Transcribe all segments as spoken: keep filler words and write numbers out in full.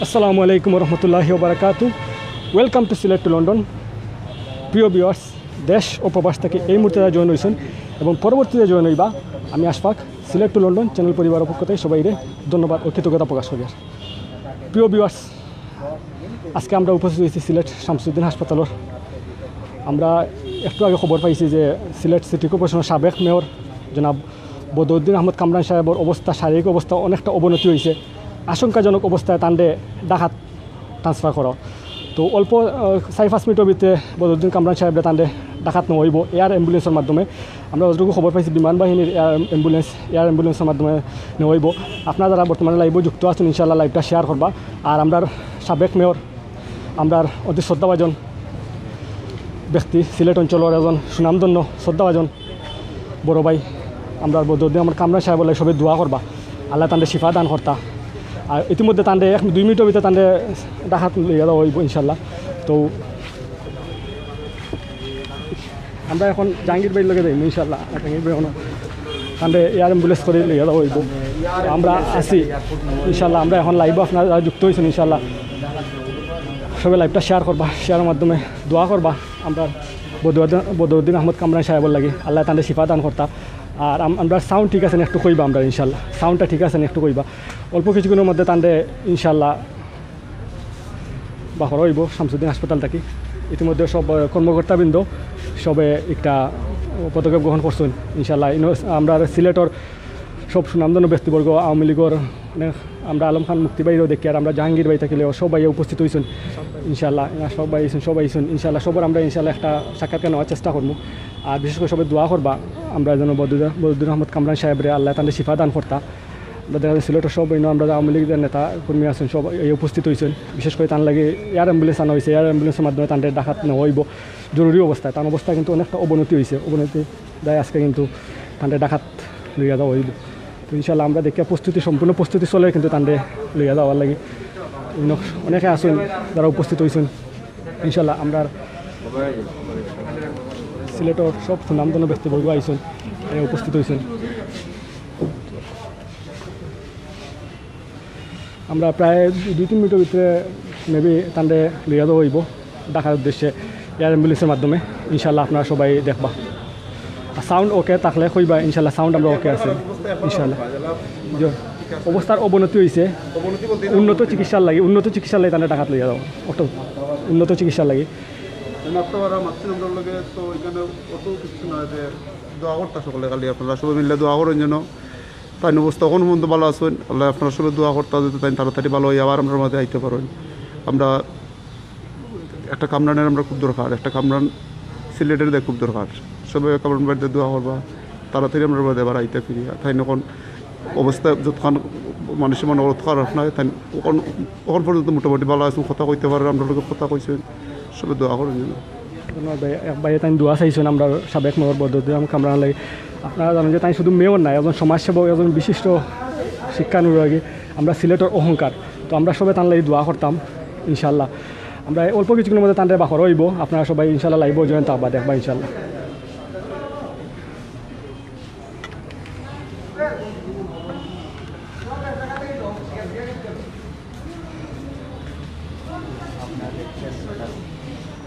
আসসালামু আলাইকুম রহমতুল্লাহি ওবরাকাতু। Welcome to Sylhet to London। প্রিয় ভিউয়ার্স, দেশ ও প্রবাস থাকি এই মুহূর্তে যারা জয়েন হইছেন এবং পরবর্তীতে জয়েন হইবা, আমি আশফাক, সিলেট টু লন্ডন চ্যানেল পরিবারর পক্ষ থাকি সবাইরে ধন্যবাদ ও কৃতজ্ঞতা প্রকাশ করি। আর প্রিয় ভিউয়ার্স, আজকে আমরা উপস্থিত হইছি সিলেট শামসুদ্দিন হাসপাতালর। আমরা একটু আগে খবর পাইছি যে সিলেট সিটি কর্পোরেশনর সাবেক মেয়র জনাব বদরুদ্দিন আহমদ কামরান সাহেবর অবস্থা, শারীরিক অবস্থা অনেকটা অবনতি হইছে। আশঙ্কাজনক অবস্থায় তানরে ঢাকাত ট্রান্সফার করা। তো অল্প, আহ, চারি পাঁচ মিনিটর ভিতরে বদরুদ্দিন কামরান সাহেবরে তানরে ঢাকাত নেওয়া হইব এয়ার অ্যাম্বুলেন্সর মাধ্যমে। আমরা যতটুকু খবর পাইছি, বিমান বাহিনীর এয়ার অ্যাম্বুলেন্স, এয়ার অ্যাম্বুলেন্সর মাধ্যমে নেওয়া হইব। আপনারা যারা বর্তমানে লাইভও যুক্ত আছেন, ইনশাআল্লাহ লাইভটা শেয়ার করবা। আর আমরার সাবেক মেয়র, আমরার অতি শ্রদ্ধাভাজন ব্যক্তি, সিলেট অঞ্চলর একজন সুনামধন্য শ্রদ্ধাভাজন বড় ভাই, আমরার বদরুদ্দিন আহমদ কামরান সাহেবর লাগি সবে দোয়া করবা, আল্লাহ তানরে শিফা দান করতা। আর ইতিমধ্যে তানরে এক দুই মিনিটর ভিতরে তানরে ঢাকাত লইয়া যাওয়া হইব ইনশাল্লাহ। তো আমরা এখন জাহাঙ্গীর ভাইর লগে যাইমু ইনশাল্লাহ। জাহাঙ্গীর ভাই এখন তানরে এয়ার অ্যাম্বুলেন্স করি লইয়া যাওয়া হইব। আমরা আছি ইনশাল্লাহ, আমরা এখন লাইভও আপনারা যুক্ত হইছেন ইনশাল্লাহ। সবে লাইভটা শেয়ার করবা, শেয়ারর মাধ্যমে দোয়া করবা। আমরা বদরুদ্দিন, বদরুদ্দিন আহমদ কামরান সাহেবর লাগি, আল্লাহ তানরে শিফা দান করতা। আর আম-, আমরা সাউন্ড ঠিক আছে নি একটু কইবা, আমরা ইনশাল্লাহ সাউন্ডটা ঠিক আছে নি একটু কইবা। অল্প কিছুক্ষণর মধ্যে তানরে ইনশাল্লাহ বাহর হইব শামসুদ্দিন হাসপাতাল থাকি। ইতিমধ্যে সব, আহ, কর্মকর্তাবৃন্দ সবে একটা পদক্ষেপ গ্রহণ করছেন ইনশাল্লাহ। ইনো-, আমরা সিলেটর সব সুনামধন্য ব্যক্তিবর্গ, আওয়ামী লীগর, মানে, আমরা আলম খান মুক্তি ভাইরেও দেখি, আর আমরা জাহাঙ্গীর ভাই থাকিলেও সব ভাইয়ে উপস্থিত হইছেন ইনশাল্লাহ। ইনা সব ভাই আইছেন, সব আইছেন ইনশাল্লাহ। সবর আমরা ইনশাল্লাহ একটা সাক্ষাৎকার নেওয়ার চেষ্টা করবো। আর বিশেষ করে সবে দোয়া করবা, আমরা যেন বদরুদ্দিন, বদরুদ্দিন আহমদ কামরান সাহেবরে আল্লাহ তানরে শিফা দান করতা। আমরা দেখা যায় সিলেটর সব ইনো আমরা যে আওয়ামী লীগের নেতা কর্মী আছেন, সব এই উপস্থিত হইছেন। বিশেষ করে তান লাগি এয়ার অ্যাম্বুলেন্স আনা হয়েছে, এয়ার অ্যাম্বুলেন্সের মাধ্যমে তানরে ঢাকাত নেওয়া হইব জরুরি অবস্থায়। তান অবস্থা কিন্তু অনেকটা অবনতি হইছে, অবনতি দায় আজকে কিন্তু তানরে ঢাকাত লইয়া যাওয়া হইব। তো ইনশাল্লাহ আমরা দেখিয়া প্রস্তুতি, সম্পূর্ণ প্রস্তুতি চলে কিন্তু তানরে লইয়া যাওয়ার লাগি। অনেক, অনেকে আছেন যারা উপস্থিত হইছেন। ইনশাল্লাহ আমরা সিলেটর সব সুনামধন্য ব্যক্তিবর্গ আইছেন, এ উপস্থিত হইছেন। আমরা প্রায় দুই তিন মিনিটর ভিতরে মেবি তানরে লইয়া যাওয়া হইব ঢাকার উদ্দেশ্যে এয়ার অ্যাম্বুলেন্সের মাধ্যমে। ইনশাল্লাহ আপনারা সবাই দেখবা। আর সাউন্ড ওকে থাকলে কইবা, ইনশাল্লাহ সাউন্ড আমরা ওকে আছে ইনশাল্লাহ। যে অবস্থার অবনতি হইছে, উন্নত চিকিৎসার লাগি, উন্নত চিকিৎসার লাগি তানরে ঢাকাত লইয়া যাওয়া, অত উন্নত চিকিৎসার লাগি। মারতে পারা মারছি আমরার লগে, তো এখানে অত কিছু না, যে দোয়া করতা সকলে, খালি আপনারা সবাই মিলে দোয়া করইন যেন তাইন অবস্থা অখন পর্যন্ত ভালো আছইন। আল্লাহ আপনারা সবাই দোয়া করতা যাতে তাইন তাড়াতাড়ি ভালো হইয়া আবার আমরার মাঝে আইতে পারইন। আমরা একটা কামরানের আমরা খুব দরকার, একটা কামরান সিলেটের দেয় খুব দরকার। সবাই কামরান বাড়িতে দোয়া করবা, তাড়াতাড়ি আমরার মাঝে আবার আইতা ফিরিয়া। তাইন অখন অবস্থা যতখান মানুষের মনে অত খারাপ নাই, তাইন অখন, অখন পর্যন্ত মোটামুটি ভালো আছইন, কথা কইতে পারইন, আমরার লগে কথা কইছইন। সবাই দোয়া করইন যেন। ধন্যবাদ ভাই। এক ভাইয়ে তাইন দোয়া চাইছইন আমরার সাবেক মেয়র বদরুদ্দিন আহমদ কামরানর লাগি। আপনারা জানেন যে তাইন শুধু মেয়র নায়, একজন সমাজসেবক, একজন বিশিষ্ট শিক্ষানুরাগী, আমরা সিলেটর অহংকার। তো আমরা সবাই তান লাগি দোয়া করতাম ইনশাল্লাহ। আমরা অল্প কিছুক্ষণের মধ্যে তানরে বাহর হইব, আপনারা সবাই ইনশাল্লাহ লাইভও জয়েন থাকবা, দেখবা ইনশাল্লাহ।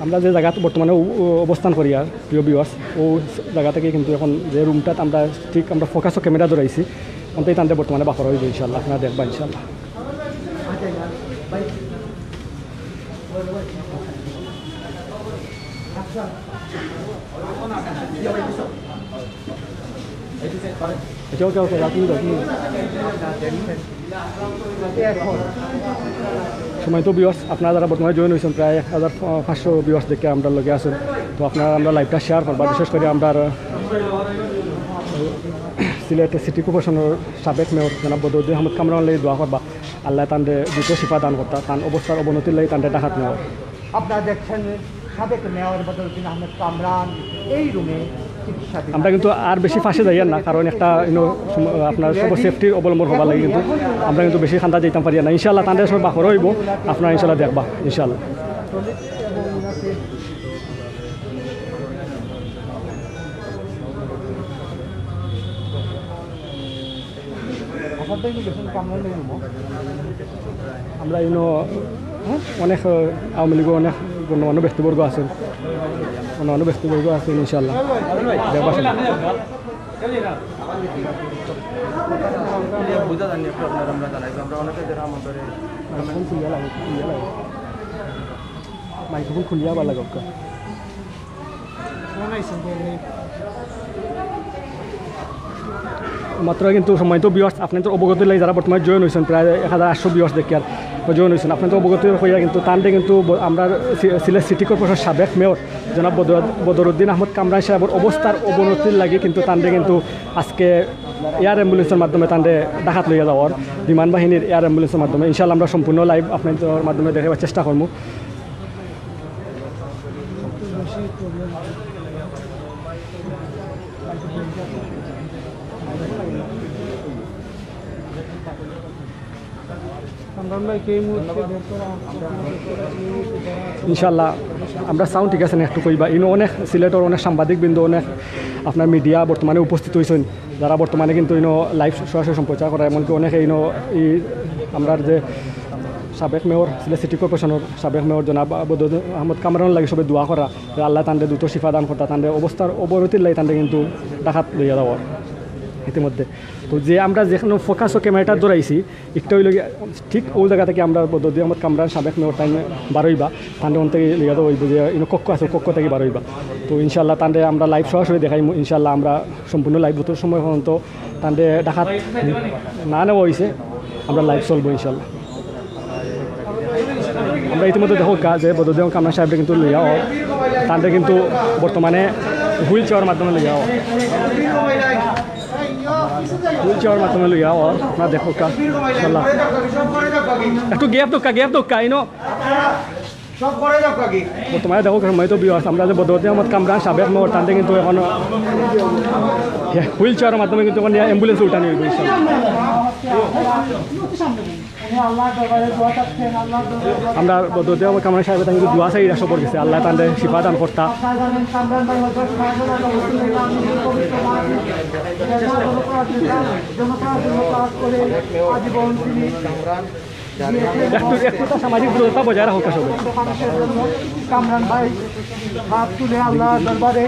আমরা যে জাগাত বর্তমানে অব-, অবস্থান করি আর প্রিয় ভিউয়ার্স, ও জাগা থাকি কিন্তু এখন যে রুমটাত আমরা ঠিক আমরা ফোকাসও ক্যামেরা ধরাইছি, অনতেই তানরে বর্তমানে বাহর হইব ইনশাল্লাহ, আপনারা দেখবা ইনশাল্লাহ। আচ্ছা, ওকে, ওকে, রাখুন, রাখুন। সম্মানিত ভিউয়ার্স, আপনারা যারা বর্তমানে জয়েন হইছেন, প্রায় এক হাজার পাঁচশো ভিউয়ার্স দেখে আমরার লগে আছেন। তো আপনারা আমরার লাইভটা শেয়ার করবা, বিশেষ করে আমরার সিলেট সিটি কর্পোরেশনর সাবেক মেয়র জনাব বদরুদ্দিন আহমদ কামরানর লাগি দোয়া করবা। আল্লাহ তানরে দ্রুত শিফা দান করতা, তান অবস্থার অবনতির লাগি তানরে ঢাকাত নেওয়া। আপনারা দেখছেন সাবেক মেয়র বদরুদ্দিন আহমদ কামরান এই রুমে চিকিৎসাধীন। আমরা কিন্তু আর বেশি পাশে যাইয়ার না, কারণ একটা, you know, সম-, আপনার সব সেফটির অবলম্বন হবার লাগি কিন্তু আমরা কিন্তু বেশি কান্দাত যাইতাম পারিয়ার না। ইনশাআল্লাহ তানরে সব বাহর হইব, আপনারা ইনশাআল্লাহ দেখবা ইনশাআল্লাহ। আমরা ইনো অনেক, আহ, আওয়ামী লীগর অনেক গণ্যমান্য ব্যক্তিবর্গ আছইন, গণ্যমান্য ব্যক্তিবর্গ আছইন ইনশাআল্লাহ। দেখবা সবাই। বুঝা জানি একটু আপনারা আমরা জানাইবো। আমরা অনেকে যারা আমাদের মাইক্রোফোন খুলিয়া লাগে, খুলিয়া আবার লাগাউক্কা। মাত্র কিন্তু সম্মানিত ভিউয়ার্স, আপনারার অবগতির লাগি যারা বর্তমানে জয়েন অইছইন, প্রায় এক হাজার আটশো ভিউয়ার্স দেখিয়ার জয়েন অইছইন। আপনারার অবগতির কইয়া কিন্তু তানরে কিন্তু ব-, আমরার সি-, সিলেট সিটি কর্পোরেশন সাবেক মেয়র জনাব বদর-, বদরুদ্দিন আহমদ কামরান সাহেবর অবস্থার অবনতির লাগি কিন্তু তানরে কিন্তু আজকে এয়ার অ্যাম্বুলেন্সর মাধ্যমে তানরে ঢাকাত লইয়া যাওয়ার, বিমান বাহিনীর এয়ার অ্যাম্বুলেন্সর মাধ্যমে। ইনশাআল্লাহ আমরা সম্পূর্ণ লাইভ আপনারার মাধ্যমে দেখাইবার চেষ্টা করমু। ইনশাআল্লাহ, আমরা সাউন্ড ঠিক আছে নি একটু কইবা। ইনো অনেক সিলেটর অনেক সাংবাদিকবৃন্দ, অনেক আপনার মিডিয়া বর্তমানে উপস্থিত অইছইন, যারা বর্তমানে কিন্তু ইনো লাইভ সরাসরি সম্প্রচার করা, এমনকি অনেকে ইনো ই আমরার যে সাবেক মেয়র, সিলেট সিটি কর্পোরেশনর সাবেক মেয়র জনাব বদরুদ্দিন আহমদ কামরানর লাগি সবে দোয়া করা, যে আল্লাহ তানরে দ্রুত শিফা দান করতা, তানরে অবস্থার অবনতির লাগি তানরে কিন্তু ঢাকাত লইয়া যাওয়ার ইতিমধ্যে। তো যে আমরা যেখানো ফোকাসও ক্যামেরাটা ধরাইছি, একটা অইলো গিয়া ঠিক অউ জাগা থাকি আমরা বদরুদ্দিন আহমদ কামরান সাবেক মেয়র তাইন বারইবা, তানরে অন থাকি লইয়া যাওয়া অইবো যে ইনো কক্ষ আছে, কক্ষ থাকি বারইবা। তো ইনশাআল্লাহ তানরে আমরা লাইভ সরাসরি দেখাইমু। ইনশাআল্লাহ আমরা সম্পূর্ণ লাইভ যত সময় পর্যন্ত তানরে ঢাকাত না নেওয়া অইছে, আমরা লাইভ চলবো ইনশাআল্লাহ। আমরা ইতিমধ্যে দেখউক্কা যে বদরুদ্দিন কামরান সাহেবরে কিন্তু লইয়া অর, তানরে কিন্তু বর্তমানে হুইল চেয়ারর মাধ্যমে লইয়া অর। হুইল চেয়ারর মাধ্যমে লইয়া অর, আপনারা দেখউক্কা, ইনশাআল্লাহ। একটু গ্যাপ দেউক্কা, গ্যাপ দেউক্কা, ইনো। বর্তমানে দেখউক্কা, সম্মানিত ভিউয়ার্স, আমরা যে বদরুদ্দিন আহমদ কামরান সাবেক মেয়র, তানরে কিন্তু এখন হুইল চেয়ারর মাধ্যমে কিন্তু এখন অ্যাম্বুলেন্সে উঠানি অইবো ইনশাআল্লাহ। আমরা বদরুদ্দিন আহমদ কামরান সাহেব তানরে কিন্তু দোয়া চাইরা সবর গেছে, আল্লাহ তানরে শিফা দান করতা। একটু, একটু তা সামাজিক দূরত্বটা বজায় রাখউক্কা সবে। কামরান ভাই হাত তুলে আল্লাহর দরবারে।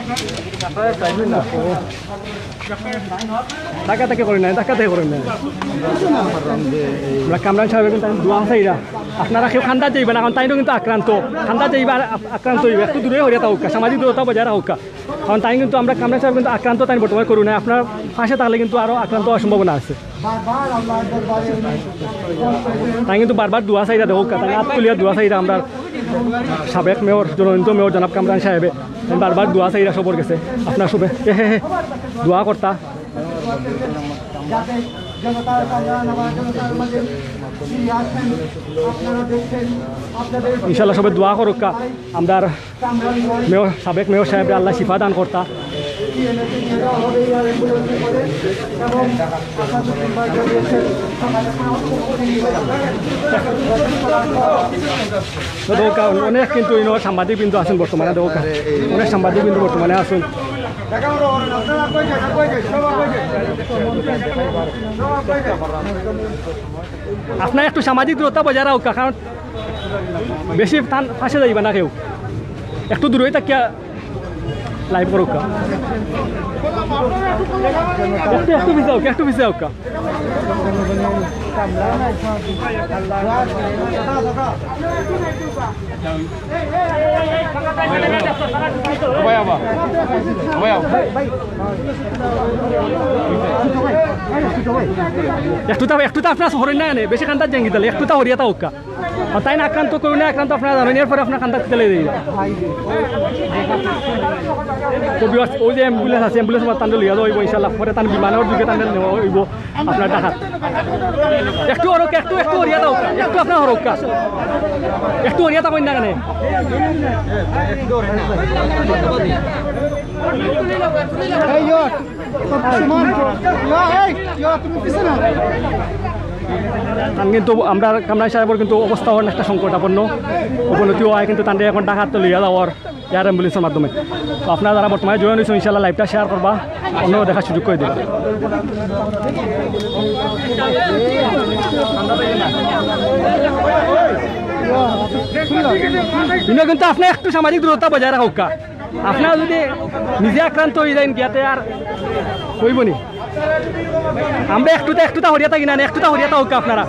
ধাক্কাধাক্কি করইন না, ধাক্কাধাক্কি করইন না। আমরা কামরান সাহেব কিন্তু দোয়া চাইরা। আপনারা কেউ কান্দাত যাইবা না, কারণ তাইনও কিন্তু আক্রান্ত। কান্দাত যাইবা আর আক-, আক্রান্ত অইবা। একটু দূরে হরিয়া থাকউক্কা, সামাজিক দূরত্বটা বজায় রাখউক্কা। কারণ তাইন কিন্তু, আমরা কামরান সাহেব কিন্তু আক্রান্ত, তাইন বর্তমানে করোনায়। আপনার পাশে থাকলে কিন্তু আরো আক্রান্ত হওয়ার সম্ভাবনা আছে। তাইন কিন্তু বারবার দোয়া চাইরা দেখউক্কা, তাইন আত তুলিয়া দোয়া চাইরা, আমরার সাবেক মেয়র, জননেতা মেয়র জনাব কামরান সাহেবে তাইন বারবার দোয়া চাইরা সবর গেছে। আপনারা সবে, হে, হে, হে, দোয়া করতা। ইনশাআল্লাহ সবে দোয়া করউক্কা। আমরার মেয়র, সাবেক মেয়র সাহেবরে আল্লাহ শিফা দান করতা। তো দেখউক্কা, অনেক কিন্তু ইনো সাংবাদিকবৃন্দ আছইন বর্তমানে, দেখউক্কা, অনেক সাংবাদিকবৃন্দ বর্তমানে আছইন। আপনারা একটু সামাজিক দূরত্বটা বজায় রাখউক্কা, কারণ বেশি তান পাশে যাইবা না কেউ, একটু দূরেই থাকিয়া লাইভ করউক্কা। একটু, একটু পিছে আউক্কা, একটু পিছে আউক্কা। একটু তা, একটু তা আপনারা হরইন না, এনে বেশি কান্দাত যাইন গি তাইলে, একটু তা হরিয়া থাকউক্কা। আর তাইন আক্রান্ত করোনায় আক্রান্ত, আপনারা জানইন, এরপরে আপনারা কান্দাত গেলে দেই। তো ভিউয়ার্স, অউ যে অ্যাম্বুলেন্স আছে, অ্যাম্বুলেন্স তানরে লইয়া যাওয়া অইবো ইনশাআল্লাহ, পরে তান বিমানর যোগে তানরে নেওয়া অইবো আপনার ঢাকাত। একটু হরউক্কা, একটু, একটু হরিয়া থাকউক্কা, একটু আপনারা হরউক্কা, একটু হরিয়া থাকইন না কেনে? এই ইয়ো, সমান। ইয়ো, এই, ইয়ো, তুমি পিছে না। তান কিন্তু আমরার কামরান সাহেবর কিন্তু অবস্থা অনেকটা সংকটাপন্ন, অবনতি অওয়ায় কিন্তু তানরে এখন ঢাকাত লইয়া যাওয়ার এয়ার অ্যাম্বুলেন্সর মাধ্যমে। তো আপনারা যারা বর্তমানে জয়েন অইছইন, ইনশাআল্লাহ লাইভটা শেয়ার করবা, অন্যরাও দেখার সুযোগ করি দিবা। ইনো কিন্তু আপনে একটু সামাজিক দূরত্ব বজায় রাখউক্কা। আপনারা যুদি নিজে আক্রান্ত অইযাইন গিয়াতে আর অইবো নি। আমরা একটুতা, একটুতা হরিয়া থাকি না, একটুতা হরিয়া থাকউক্কা আপনারা।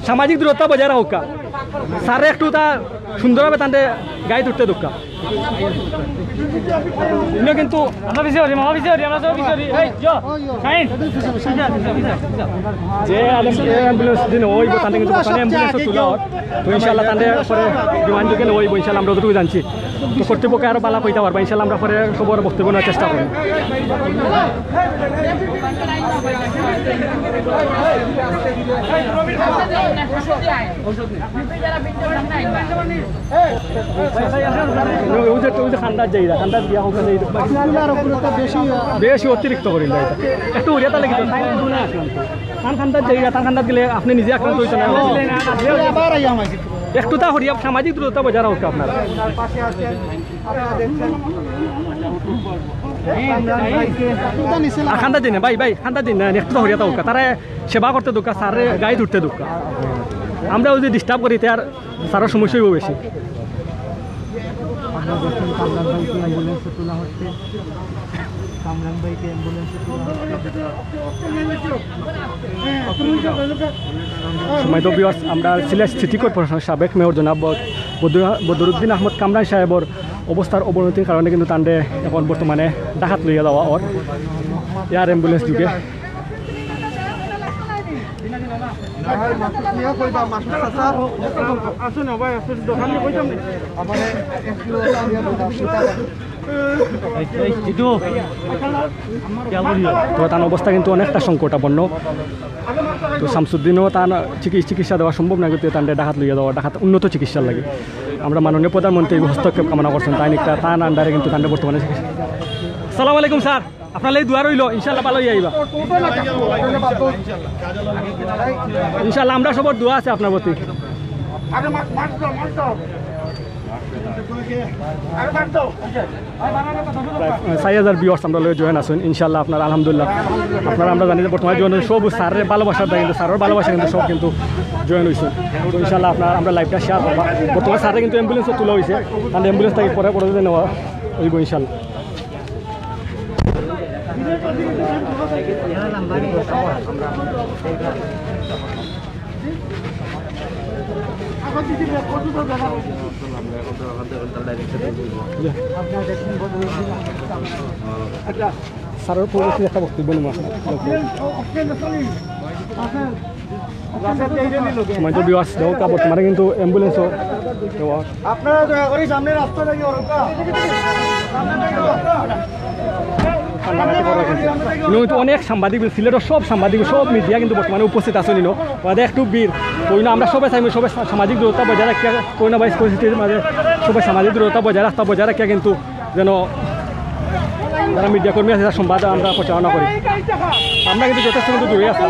সামাজিক দূরত্ব বজায় রাখউক্কা। স্যাররে একটুতা সুন্দরভাবে তানরে গাড়িত উঠতে দেউক্কা। ইনো কিন্তু আমরা পিছে হরি, মামা পিছে হরি, আমরা সব পিছে হরি। এই, যো, শাহিন। যে অ্যাম্বুলেন্স দিন অইবো, তানরে কিন্তু বর্তমানে অ্যাম্বুলেন্সো তুলা অর। তো ইনশাআল্লাহ তানরে পরে বিমান যোগে নেওয়া অইবো, ইনশাআল্লাহ আমরা যতটুকু জানছি। তো কর্তৃপক্ষ আরো ভালা কইতা পারবা, ইনশাআল্লাহ আমরা পরে সবর বক্তব্য নেওয়ার চেষ্টা করমু। ওই যে, ওই যে খান্দাত যাইরা, খান্দাত গিয়া ওখানে এই বেশি, বেশি অতিরিক্ত করিল এটা। একটু উড়িয়া তাহলে কিন্তু তাই না, শুনে আসলাম তো। তান খান্দাত যাইরা, তান খান্দাত গেলে আপনে নিজে আক্রান্ত অইতা না। আবার আইয়া আমার একটুতা হরিয়া সামাজিক দূরত্ব বজায় রাখউক্কা আপনারা। আর খান্দাত যাইন না, ভাই, ভাই, খান্দাত যাইন না, একটুতা হরিয়া থাকউক্কা। তারা সেবা করতে দেউক্কা, স্যাররে গাড়িত উঠতে দেউক্কা। আমরা যুদি ডিস্টার্ব করি, তে আর স্যারর সমস্যা অইবো বেশি। আপনারা দেখছেন কামরান ভাইকে অ্যাম্বুলেন্সে তোলা হচ্ছে। কামরান ভাইকে অ্যাম্বুলেন্সে তোলা হচ্ছে। সম্মানিত ভিউয়ার্স, আমরা সিলেট সিটি কর্পোরেশনের সাবেক মেয়র জনাব বদরু-, বদরুদ্দিন আহমদ কামরান সাহেবর অবস্থার অবনতির কারণে কিন্তু তানরে এখন বর্তমানে ঢাকাত লইয়া যাওয়া অর এয়ার অ্যাম্বুলেন্স যোগে। আসুন না ভাই, আসুন, দোকানে কইতাম না। তো তান অবস্থা কিন্তু অনেকটা সংকটাপন্ন। তো শামসুদ্দিনও তান চিকি-, চিকিৎসা দেওয়া সম্ভব না, কিন্তু তানরে ঢাকাত লইয়া যাওয়া, ঢাকাত উন্নত চিকিৎসার লাগি। আমরা মাননীয় প্রধানমন্ত্রীর হস্তক্ষেপ কামনা করছেন, তাইন একটা তান আন্ডারে কিন্তু তানরে বর্তমানে চিকিৎসা। আসসালামু আলাইকুম স্যার। আপনার লাগি দোয়া রইলো, ইনশাআল্লাহ ভালা অইয়া আইবা। ইনশাআল্লাহ আমরা সবর দোয়া আছে আপনার প্রতি। প্রায়, আহ, চাইর হাজার ভিউয়ার্স আমরার লগে জয়েন আছইন। ইনশাআল্লাহ আপনারা আলহামদুলিল্লাহ, আপনারা আমরা জানি যে বর্তমানে জয়েন অইছইন সব স্যারর ভালোবাসার দায়, কিন্তু স্যারর ভালোবাসা কিন্তু সব কিন্তু জয়েন অইছইন। তো ইনশাআল্লাহ আপনারা আমরা লাইভটা শেয়ার করবা। বর্তমানে স্যাররে কিন্তু অ্যাম্বুলেন্সো তোলা অইছে, তানরে অ্যাম্বুলেন্স থাকি পরে পরে নেওয়া অইবো ইনশাআল্লাহ। স্যারর পরিবেশে একটা বক্তব্য নিব। সম্মানিত ভিউয়ার্স, দেখো, বর্তমানে কিন্তু অ্যাম্বুলেন্সও দেওয়া। আপনারা দয়া করে সামনে রাস্তা থাকি অরকা। কিন্তু অনেক সাংবাদিক, সিলেটর সব সাংবাদিক, সব মিডিয়া কিন্তু বর্তমানে উপস্থিত আছইন ইনো। ওদের একটু ভিড়। তো ইনো আমরা সবে চাইমু, সবে সা-, সামাজিক দূরত্ব বজায় রাখিয়া, করোনা ভাইরাস পরিস্থিতির মাঝে সবে সামাজিক দূরত্ব বজায় রাখতা, বজায় রাখিয়া কিন্তু যেন যারা মিডিয়া কর্মী আছে, তার সংবাদ আমরা প্রচারণা করি। আমরা কিন্তু যথেষ্ট কিন্তু দূরে আছি।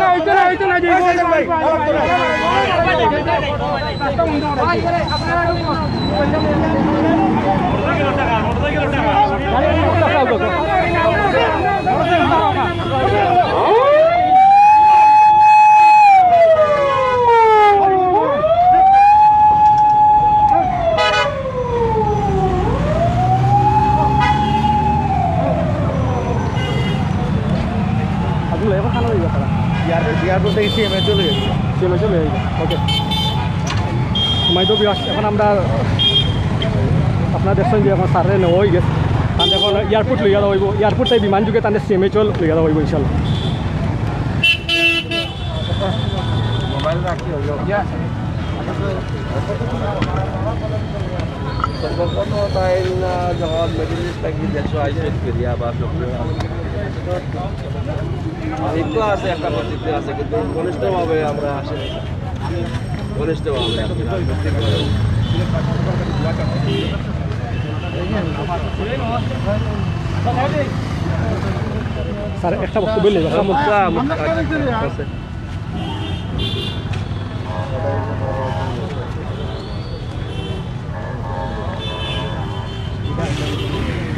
এয়ারপোর্ট, এয়ারপোর্ট থাকি সিএমএ চলে যাইবো। সিএমএ চলে যাইবো, ওকে। সম্মানিত ভিউয়ার্স, এখন আমরা আপনারা দেখছইন যে এখন স্যাররে নেওয়া অই গেছে। তানরে এখন এয়ারপোর্ট লইয়া যাওয়া অইবো, এয়ারপোর্ট থাকি বিমান যোগে তানরে সিএমএ চল লইয়া যাওয়া অইবো ইনশাআল্লাহ। মোবাইল রাখি অইলো। সর্বপ্রথম তাইন যখন মিডল ইস্ট থাকি দেশো আইছইন ফিরিয়া বা সক্রিয়, তিক্ত আছে, একটা প্রতিক্রিয়া আছে, কিন্তু ঘনিষ্ঠভাবে আমরা আসলে ঘনিষ্ঠভাবে আর কি রাজনৈতিকভাবে। স্যার, একটা বক্তব্য বললে, মুক্তা, মুক্তা আছে।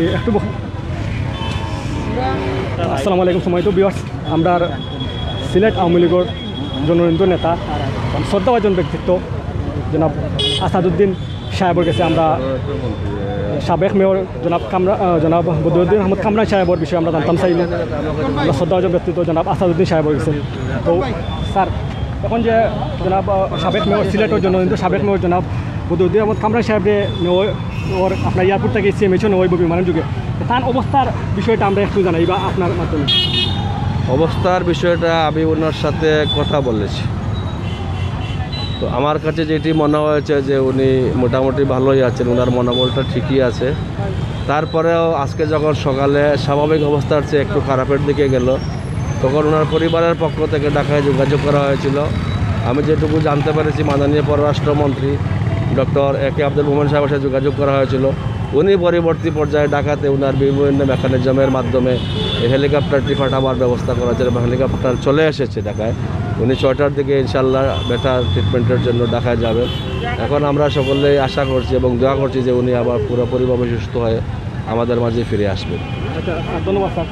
এ, একটু বক-, আসসালামু আলাইকুম, সম্মানিত ভিউয়ার্স, আমরার সিলেট আওয়ামী লীগর জননেতা, শ্রদ্ধাভাজন ব্যক্তিত্ব জনাব আসাদুদ্দিন সাহেবর গেছে আমরা সাবেক মেয়র জনাব কামরা আহ, জনাব বদরুদ্দিন আহমদ কামরান সাহেবর বিষয়ে আমরা জানতাম চাইলাম। আমরা শ্রদ্ধাভাজন ব্যক্তিত্ব জনাব আসাদুদ্দিন সাহেবর গেছে। তো স্যার, এখন যে জনাব আহ, সাবেক মেয়র সিলেটর জন্য কিন্তু সাবেক মেয়র জনাব বদরুদ্দিন আহমদ কামরান সাহেবরে নেওয়া ওর আপনার এয়ারপোর্ট থেকে সিএমএইচও নেওয়া হইব বিমানের যুগে। তার অবস্থার বিষয়টা আমরা একটু জানাই বা আপনার মাধ্যমে। অবস্থার বিষয়টা আমি ওনার সাথে কথা বলেছি। তো আমার কাছে যেটি মনে হয়েছে যে উনি মোটামুটি ভালোই আছেন, ওনার মনোবলটা ঠিকই আছে। তারপরেও আজকে যখন সকালে স্বাভাবিক অবস্থার চেয়ে একটু খারাপের দিকে গেল, তখন ওনার পরিবারের পক্ষ থেকে ঢাকায় যোগাযোগ করা হয়েছিল। আমি যেটুকু জানতে পেরেছি, মাননীয় পররাষ্ট্রমন্ত্রী ডক্টর এ কে আব্দুল মোমেন সাহেবের সাথে যোগাযোগ করা হয়েছিল। উনি পরবর্তী পর্যায়ে ঢাকাতে ওনার বিভিন্ন মেকানিজমের মাধ্যমে এই হেলিকপ্টারটি পাঠাবার ব্যবস্থা করেছেন এবং হেলিকপ্টার চলে এসেছে ঢাকায়। উনি ছয়টার দিকে ইনশাল্লাহ বেটার ট্রিটমেন্টের জন্য ঢাকায় যাবেন। এখন আমরা সকলেই আশা করছি এবং দোয়া করছি যে উনি আবার পুরোপুরিভাবে সুস্থ হয়ে আমাদের মাঝে ফিরে আসবেন। আচ্ছা, আহ, ধন্যবাদ স্যার।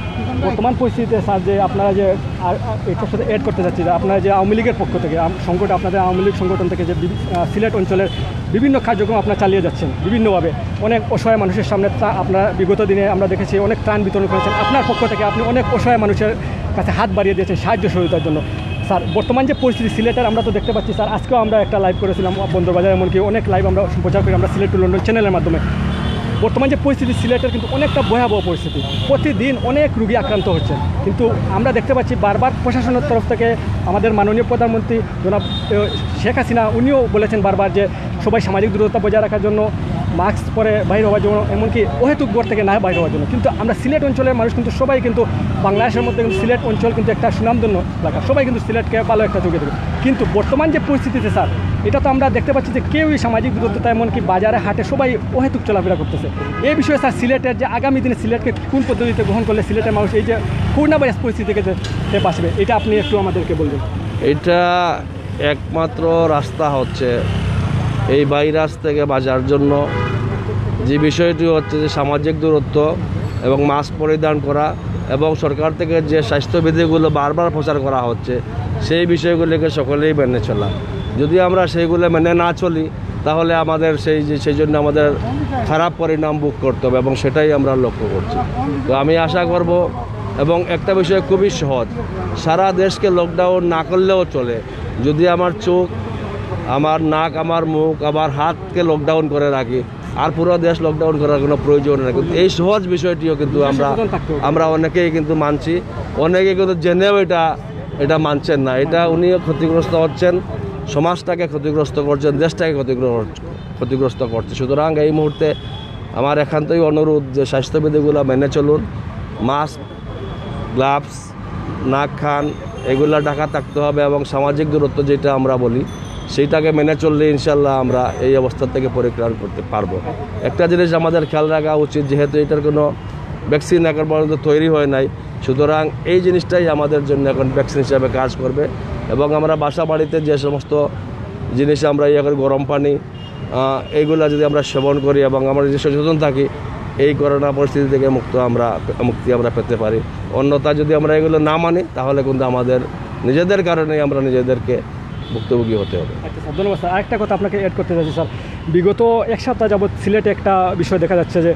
বর্তমান পরিস্থিতিতে স্যার, যে আপনারা যে আর, আর এটার সাথে অ্যাড করতে চাচ্ছি যে আপনারা যে আওয়ামী লীগের পক্ষ থেকে আম- সংগঠন, আপনাদের আওয়ামী লীগ সংগঠন থেকে যে বিভি- আহ, সিলেট অঞ্চলের বিভিন্ন কার্যক্রম আপনারা চালিয়ে যাচ্ছেন বিভিন্নভাবে, অনেক অসহায় মানুষের সামনে তা আপনারা বিগত দিনে আমরা দেখেছি অনেক ত্রাণ বিতরণ করেছেন। আপনার পক্ষ থেকে আপনি অনেক অসহায় মানুষের কাছে হাত বাড়িয়ে দিয়েছেন সাহায্য সহযোগিতার জন্য। স্যার, বর্তমান যে পরিস্থিতি সিলেটের, আমরা তো দেখতে পাচ্ছি স্যার, আজকেও আমরা একটা লাইভ করেছিলাম বন্দরবাজার, এমনকি অনেক লাইভ আমরা সম্প্রচার করি আমরা সিলেট টু লন্ডন চ্যানেলের মাধ্যমে। বর্তমান যে পরিস্থিতি সিলেটের কিন্তু অনেকটা ভয়াবহ পরিস্থিতি, প্রতিদিন অনেক রুগী আক্রান্ত হচ্ছে। কিন্তু আমরা দেখতে পাচ্ছি বারবার প্রশাসনের তরফ থেকে আমাদের মাননীয় প্রধানমন্ত্রী জনাব আহ, শেখ হাসিনা উনিও বলেছেন বারবার যে সবাই সামাজিক দূরত্ব বজায় রাখার জন্য, মাস্ক পরে বাইরে হওয়ার জন্য, এমনকি অহেতুক ঘর থেকে না বাইরে হওয়ার জন্য। কিন্তু আমরা সিলেট অঞ্চলের মানুষ কিন্তু সবাই কিন্তু বাংলাদেশের মধ্যে কিন্তু সিলেট অঞ্চল কিন্তু একটা সুনামধন্য এলাকা, সবাই কিন্তু সিলেটকে ভালো একটা চোখে দেখে। কিন্তু বর্তমান যে পরিস্থিতিতে স্যার, এটা তো আমরা দেখতে পাচ্ছি যে কেউই সামাজিক দূরত্বতা, এমনকি বাজারে হাটে সবাই অহেতুক চলাফেরা করতেছে। এই বিষয়ে স্যার সিলেটের যে আগামী দিনে সিলেটকে কোন পদ্ধতিতে গ্রহণ করলে সিলেটের মানুষ এই যে করোনা ভাইরাস পরিস্থিতি থেকে যে সে বাঁচবে, এটা আপনি একটু আমাদেরকে বলবেন। এটা একমাত্র রাস্তা হচ্ছে এই ভাইরাস থেকে বাঁচার জন্য যে বিষয়টি হচ্ছে যে সামাজিক দূরত্ব এবং মাস্ক পরিধান করা এবং সরকার থেকে যে স্বাস্থ্যবিধিগুলো বারবার প্রচার করা হচ্ছে, সেই বিষয়গুলিকে সকলেই মেনে চলা। যদি আমরা সেইগুলো মেনে না চলি, তাহলে আমাদের সেই যে সেই জন্য আমাদের খারাপ পরিণাম ভোগ করতে হবে এবং সেটাই আমরা লক্ষ্য করছি। তো আমি আশা করব, এবং একটা বিষয় খুবই সহজ, সারা দেশকে লকডাউন না করলেও চলে। যদি আমার চোখ, আমার নাক, আমার মুখ, আমার হাতকে লকডাউন করে রাখি, আর পুরো দেশ লকডাউন করার কোনো প্রয়োজন নেই। কিন্তু এই সহজ বিষয়টিও কিন্তু আমরা সচেতন থাকতে হবে। আমরা অনেকেই কিন্তু মানছি, অনেকে কিন্তু জেনেও এটা এটা মানছেন না। এটা উনিও ক্ষতিগ্রস্ত হচ্ছেন, সমাজটাকে ক্ষতিগ্রস্ত করছেন, দেশটাকে ক্ষতিগ্রস্ত ক্ষতিগ্রস্ত করছে। সুতরাং এই মুহূর্তে আমার একান্তই অনুরোধ যে স্বাস্থ্যবিধিগুলো মেনে চলুন, মাস্ক, গ্লাভস, নাক, কান, এগুলা ঢাকা থাকতে হবে এবং সামাজিক দূরত্ব যেটা আমরা বলি, সেইটাকে মেনে চললে ইনশাল্লাহ আমরা এই অবস্থা থেকে পরিত্রাণ করতে পারবো। একটা জিনিস আমাদের খেয়াল রাখা উচিত, যেহেতু এটার কোনো ভ্যাকসিন এখন পর্যন্ত তৈরি হয় নাই, সুতরাং এই জিনিসটাই আমাদের জন্য এখন ভ্যাকসিন হিসাবে কাজ করবে। এবং আমরা বাসা বাড়িতে যে সমস্ত জিনিস আমরা ইয়ে করি, গরম পানি, আহ, এইগুলা যদি আমরা সেবন করি এবং আমরা যদি সচেতন থাকি, এই করোনা পরিস্থিতি থেকে মুক্ত আমরা মুক্তি আমরা পেতে পারি। অন্যথা যদি আমরা এগুলো না মানি, তাহলে কিন্তু আমাদের নিজেদের কারণেই আমরা নিজেদেরকে ভুক্তভোগী হতে হবে। আচ্ছা স্যার, ধন্যবাদ স্যার। আরেকটা কথা আপনাকে অ্যাড করতে চাচ্ছি স্যার, বিগত এক সপ্তাহ যাবৎ সিলেটে একটা বিষয় দেখা যাচ্ছে যে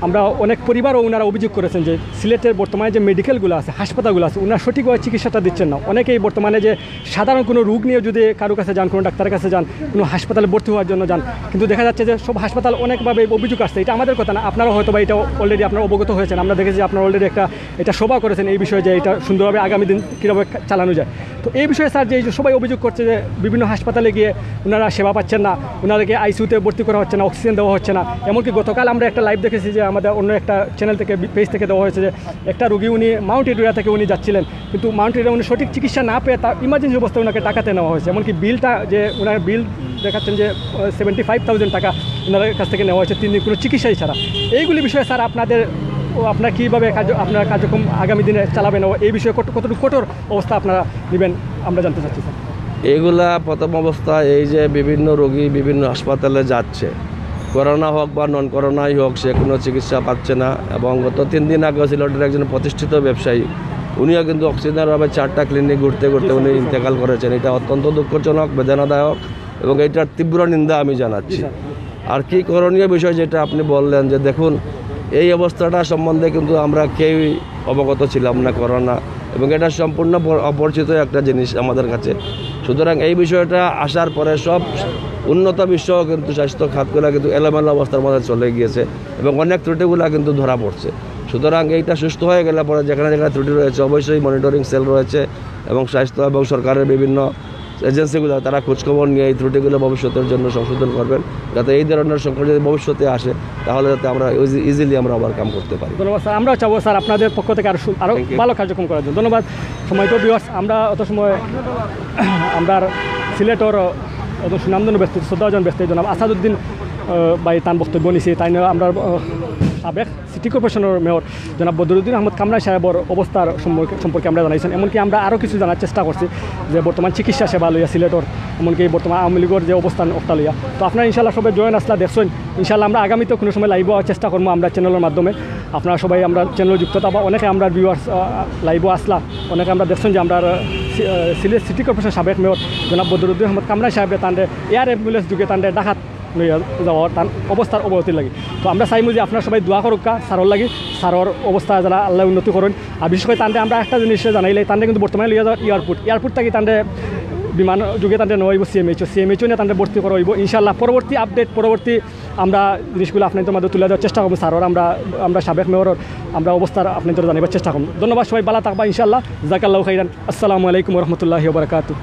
আমরা অনেক পরিবারও ওনারা অভিযোগ করেছেন যে সিলেটের বর্তমানে যে মেডিকেলগুলো আছে, হাসপাতালগুলো আছে, ওনারা সঠিকভাবে চিকিৎসাটা দিচ্ছেন না। অনেকেই বর্তমানে যে সাধারণ কোনো রোগ নিয়ে যদি কারো কাছে যান, কোনো ডাক্তারের কাছে যান, কোনো হাসপাতালে ভর্তি হওয়ার জন্য যান, কিন্তু দেখা যাচ্ছে যে সব হাসপাতাল অনেকভাবে অভিযোগ আসছে। এটা আমাদের কথা না, আপনারা হয়তো বা এটা অলরেডি আপনারা অবগত হয়েছেন। আমরা দেখেছি যে আপনারা অলরেডি একটা এটা সভা করেছেন এই বিষয়ে, যে এটা সুন্দরভাবে আগামী দিন কীভাবে চালানো যায়। তো এই বিষয়ে স্যার, যে এই যে সবাই অভিযোগ করছে যে বিভিন্ন হাসপাতালে গিয়ে ওনারা সেবা পাচ্ছেন না, ওনাদেরকে আইসিইউতে ভর্তি করা হচ্ছে না, অক্সিজেন দেওয়া হচ্ছে না। এমনকি গতকাল আমরা একটা লাইভ দেখেছি যে আমাদের অন্য একটা চ্যানেল থেকে, পেজ থেকে দেওয়া হয়েছে যে একটা রুগী উনি মাউন্ট এডুরা থেকে উনি যাচ্ছিলেন, কিন্তু মাউন্ট এডুরা উনি সঠিক চিকিৎসা না পেয়ে তার ইমার্জেন্সি অবস্থায় ওনাকে ঢাকাতে নেওয়া হয়েছে। এমনকি বিলটা যে ওনার বিল দেখাচ্ছেন যে সেভেন্টি ফাইভ থাউজেন্ড টাকা ওনার কাছ থেকে নেওয়া হয়েছে তিন দিন কোনো চিকিৎসাই ছাড়া। এইগুলি বিষয়ে স্যার আপনাদের ও আপনারা কীভাবে কার্য আপনারা কার্যক্রম আগামী দিনে চালাবেন ও এই বিষয়ে কত- কতটুকু কঠোর অবস্থা আপনারা নেবেন, আমরা জানতে চাচ্ছি স্যার। এগুলা প্রথম অবস্থায় এই যে বিভিন্ন রোগী বিভিন্ন হাসপাতালে যাচ্ছে, করোনা হোক বা নন করোনাই হোক, সে কোনো চিকিৎসা পাচ্ছে না। এবং গত তিন দিন আগে সিলেটের একজন প্রতিষ্ঠিত ব্যবসায়ী, উনিও কিন্তু অক্সিজেনের অভাবে চারটা ক্লিনিক ঘুরতে ঘুরতে উনি ইন্তেকাল করেছেন। এটা অত্যন্ত দুঃখজনক, বেদনাদায়ক। এবং এইটার তীব্র নিন্দা আমি জানাচ্ছি। আর কি করণীয় বিষয়, যেটা আপনি বললেন, যে দেখুন, এই অবস্থাটা সম্বন্ধে কিন্তু আমরা কেউই অবগত ছিলাম না, করোনা, এবং এটা সম্পূর্ণ পর- অপরিচিত একটা জিনিস আমাদের কাছে। সুতরাং এই বিষয়টা আসার পরে সব উন্নত বিশ্বও কিন্তু স্বাস্থ্য খাতগুলো কিন্তু এলোমেলো অবস্থার মধ্যে চলে গিয়েছে এবং অনেক ত্রুটিগুলো কিন্তু ধরা পড়ছে। সুতরাং এইটা সুস্থ হয়ে গেলে পরে যেখানে যেখানে ত্রুটি রয়েছে, অবশ্যই মনিটরিং সেল রয়েছে এবং স্বাস্থ্য এবং সরকারের বিভিন্ন এজেন্সিগুলো, তারা খোঁজখবর নিয়ে এই ত্রুটিগুলো ভবিষ্যতের জন্য সংশোধন করবেন, যাতে এই ধরনের সংকট যদি ভবিষ্যতে আসে, তাহলে যাতে আমরা ইজিলি আমরা ওভারকাম করতে পারি। ধন্যবাদ স্যার। আমরাও চাবো স্যার আপনাদের পক্ষ থেকে আরও সু- আরও Thank you. ভালো কার্যক্রম করার জন্য। ধন্যবাদ। সম্মানিত ভিউয়ার্স, আমরা অত সময় আমরা সিলেটর অত সুনামধন্য ব্যক্তি, শ্রদ্ধাভাজন ব্যক্তি জনাব আসাদুদ্দিন আহ, ভাই তান বক্তব্য নিছি। তাইন আমরা আহ, সাবেক সিটি কর্পোরেশনের মেয়র জনাব বদরুদ্দিন আহমদ কামরান সাহেবর অবস্থার সম্পর্কে সম্পর্কে আমরা জানাইছেন। এমনকি আমরা আরও কিছু জানার চেষ্টা করছি যে বর্তমান চিকিৎসা সেবা লইয়া সিলেটর, এমনকি বর্তমান আওয়ামী লীগর যে অবস্থান ওটা লইয়া। তো আপনারা ইনশাল্লাহ সবাই জয়েন আসলা দেখছেন। ইনশাল্লাহ আমরা আগামীতে কোনো সময় লাইভও চেষ্টা করবো আমরা চ্যানেলের মাধ্যমে। আপনারা সবাই আমরা চ্যানেল যুক্ত থাকবা। অনেকে আমরা ভিউয়ার্স লাইভও আসলা, অনেকে আমরা দেখছেন যে আমরা সিলেট সিটি কর্পোরেশন সাবেক মেয়র জনাব বদরুদ্দিন আহমদ কামরান সাহেবরে তানরে এয়ার অ্যাম্বুলেন্স যুগে তানরে ডাকাত লইয়া যাওয়ার তান অবস্থার অবনতির লাগি। তো আমরা চাইমু যে আপনারা সবাই দোয়া করুক্কা স্যারর লাগি, স্যারর অবস্থা যারা আল্লাহ উন্নতি করুন। আর বিশেষ করে তানরে আমরা একটা জিনিস জানাইলে, তানরে কিন্তু বর্তমানে লইয়া যাওয়ার এয়ারপোর্ট, এয়ারপোর্ট থাকি তানরে বিমান যুগে তানরে নেওয়া হইব সিএমএইচও, সিএমএইচও নিয়ে তানরে ভর্তি করা হইব ইনশাল্লাহ। পরবর্তী আপডেট, পরবর্তী আমরা জিনিসগুলো আপনাদের মাঝে তুলে দেওয়ার চেষ্টা করবো। স্যারর আমরা আমরা সাবেক মেয়রর আমরা অবস্থার আপনাদের জানাবার চেষ্টা করবো। ধন্যবাদ, সবাই ভালো থাকবা ইনশাল্লাহ। জাকাল্লাহ খাইরান। আসসালামু আলাইকুম রহমতুল্লাহ বারকাতু।